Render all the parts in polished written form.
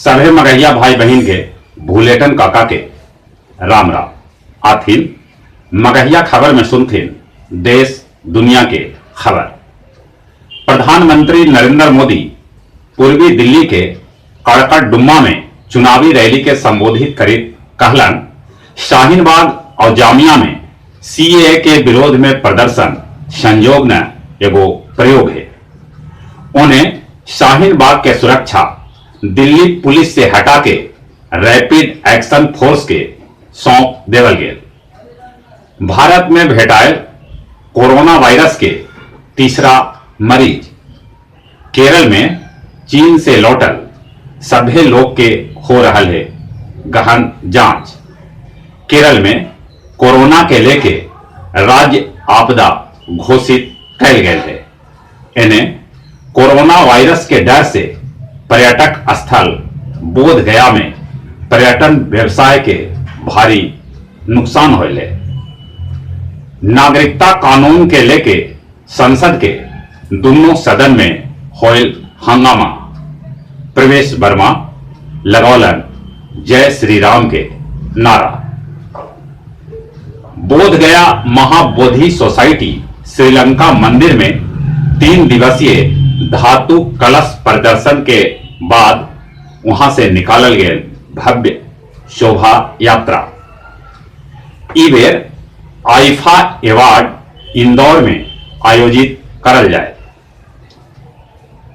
सभे मगहिया भाई बहिन के भूलेटन काका के राम राम। आथिन मगहिया खबर में सुनथिन देश दुनिया के खबर। प्रधानमंत्री नरेंद्र मोदी पूर्वी दिल्ली के कड़कड़डुम्मा में चुनावी रैली के संबोधित करित कहलन, शाहीन बाग और जामिया में सीएए के विरोध में प्रदर्शन संयोग न एगो प्रयोग है। उन्हें शाहीन बाग के सुरक्षा दिल्ली पुलिस से हटा के रैपिड एक्शन फोर्स के सौंप देवल गेल। भारत में भेटायल कोरोना वायरस के तीसरा मरीज। केरल में चीन से लौटल सभे लोग के हो रहल है गहन जांच। केरल में कोरोना के लेके राज्य आपदा घोषित कैल गेल है। एने कोरोना वायरस के डर से पर्यटक स्थल बोध गया में पर्यटन व्यवसाय के भारी नुकसान होले। नागरिकता कानून के लेके संसद के दोनों सदन में होयल हंगामा। प्रवेश वर्मा लगौलन जय श्री राम के नारा। बोध गया महाबोधि सोसाइटी श्रीलंका मंदिर में 3 दिवसीय धातु कलश प्रदर्शन के बाद वहां से निकालल गेल भव्य शोभा यात्रा। ई बेर आईफा अवार्ड इंदौर में आयोजित करल जाए।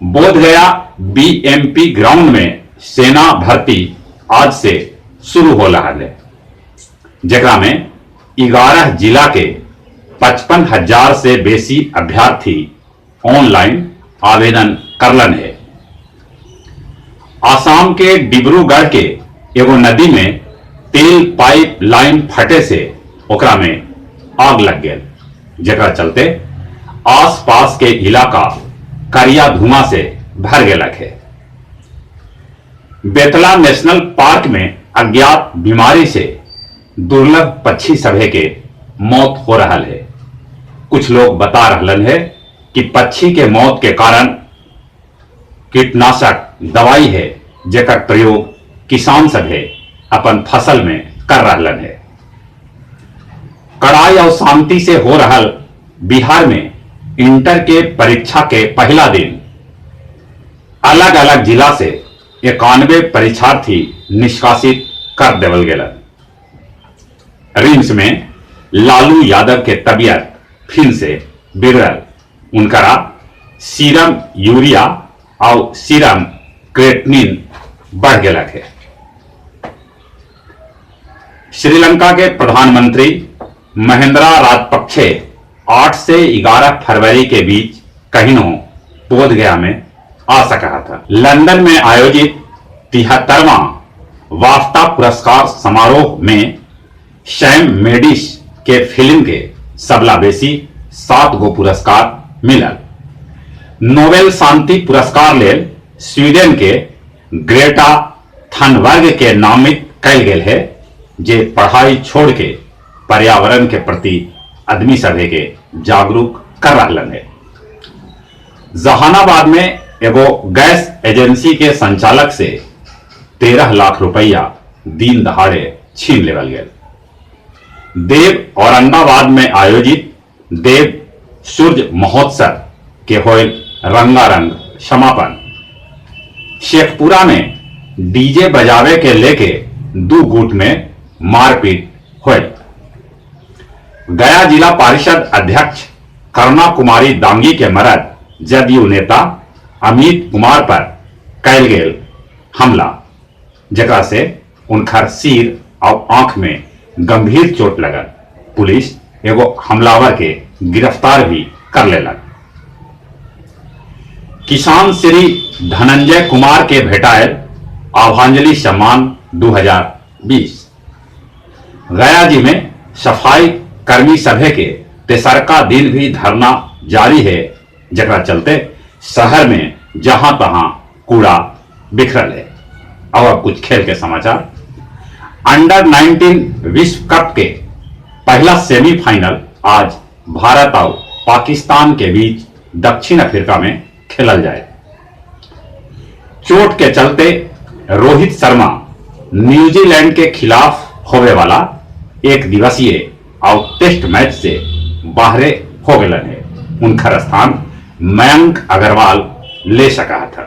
बोध गया बीएमपी ग्राउंड में सेना भर्ती आज से शुरू हो रहा है, जेकरा में 11 जिला के 55,000 से बेसी अभ्यर्थी ऑनलाइन आवेदन करलन है। आसाम के डिब्रूगढ़ के एगो नदी में तेल पाइप लाइन फटे से ओकरा में आग लग गेल, जेकरा चलते आसपास के इलाका करिया धुआं से भर गेलक है। बेतला नेशनल पार्क में अज्ञात बीमारी से दुर्लभ पक्षी सभे के मौत हो रहा है। कुछ लोग बता रहलन है कि पक्षी के मौत के कारण कीटनाशक दवाई है, जेकर प्रयोग किसान सभे अपन फसल में कर रहलन है। कड़ाई और शांति से हो रहल बिहार में इंटर के परीक्षा के पहला दिन अलग अलग जिला से 91 परीक्षार्थी निष्कासित कर देवल गेलन। रिम्स में लालू यादव के तबियत फिर से बिगड़ल। उनकरा सीरम यूरिया और सीरम क्रेटनिन बढ़ गेलक है। श्रीलंका के प्रधानमंत्री महिंद्रा राजपक्षे 8 से 11 फरवरी के बीच कहिनो बोध गया में आ सका था। लंदन में आयोजित 73वां वाफ्ता पुरस्कार समारोह में सैम मेडिस के फिल्म के सबला बेसी 7 गो पुरस्कार मिलल। नोबेल शांति पुरस्कार लेल स्वीडन के ग्रेटा थनबर्ग के नामित कैल गेल है, जे पढ़ाई छोड़ के पर्यावरण के प्रति आदमी सभे के जागरूक कर रहलन है। जहानाबाद में एगो गैस एजेंसी के संचालक से 13 लाख रुपया दिन दहाड़े छीन लेवल गेल। देव औरंगाबाद में आयोजित देव सूर्य महोत्सव के होयल रंगारंग समापन। शेखपुरा में डीजे बजावे के लेके 2 गुट में मारपीट होयल। गया जिला परिषद अध्यक्ष करुणा कुमारी दांगी के मरद जदयू नेता अमित कुमार पर कैल गेल हमला, जकरा से उनकर सिर और आंख में गंभीर चोट लगल। पुलिस एगो हमलावर के गिरफ्तार भी कर लेलक। किसान श्री धनंजय कुमार के भेटायल आभांजलि सम्मान 2020। गया जी में सफाई कर्मी सभे के तेसरका दिन भी धरना जारी है, जकरा चलते शहर में जहां तहां कूड़ा बिखरल है। अब कुछ खेल के समाचार। अंडर 19 विश्व कप के पहला सेमीफाइनल आज भारत और पाकिस्तान के बीच दक्षिण अफ्रीका में खेलल जाए। चोट के चलते रोहित शर्मा न्यूजीलैंड के खिलाफ होवे वाला एक दिवसीय और टेस्ट मैच से बाहरे हो गए है। उनकर स्थान मयंक अग्रवाल ले सका था।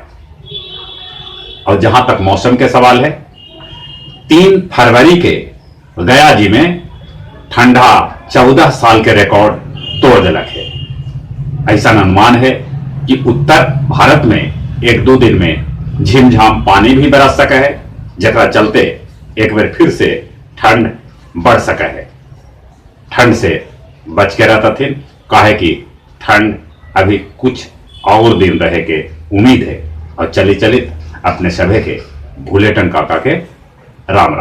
और जहां तक मौसम के सवाल है, 3 फरवरी के गया जी में ठंडा 14 साल के रिकॉर्ड तोड़ दिलक है। ऐसा अनुमान है कि उत्तर भारत में 1-2 दिन में झिमझाम पानी भी बरस सके है, जकरा चलते एक बार फिर से ठंड बढ़ सके है। ठंड से बच के रहता थे, काहे कि ठंड अभी कुछ और दिन रहे के उम्मीद है। और चली चलित अपने सभे के भूलेटन काका के राम राम।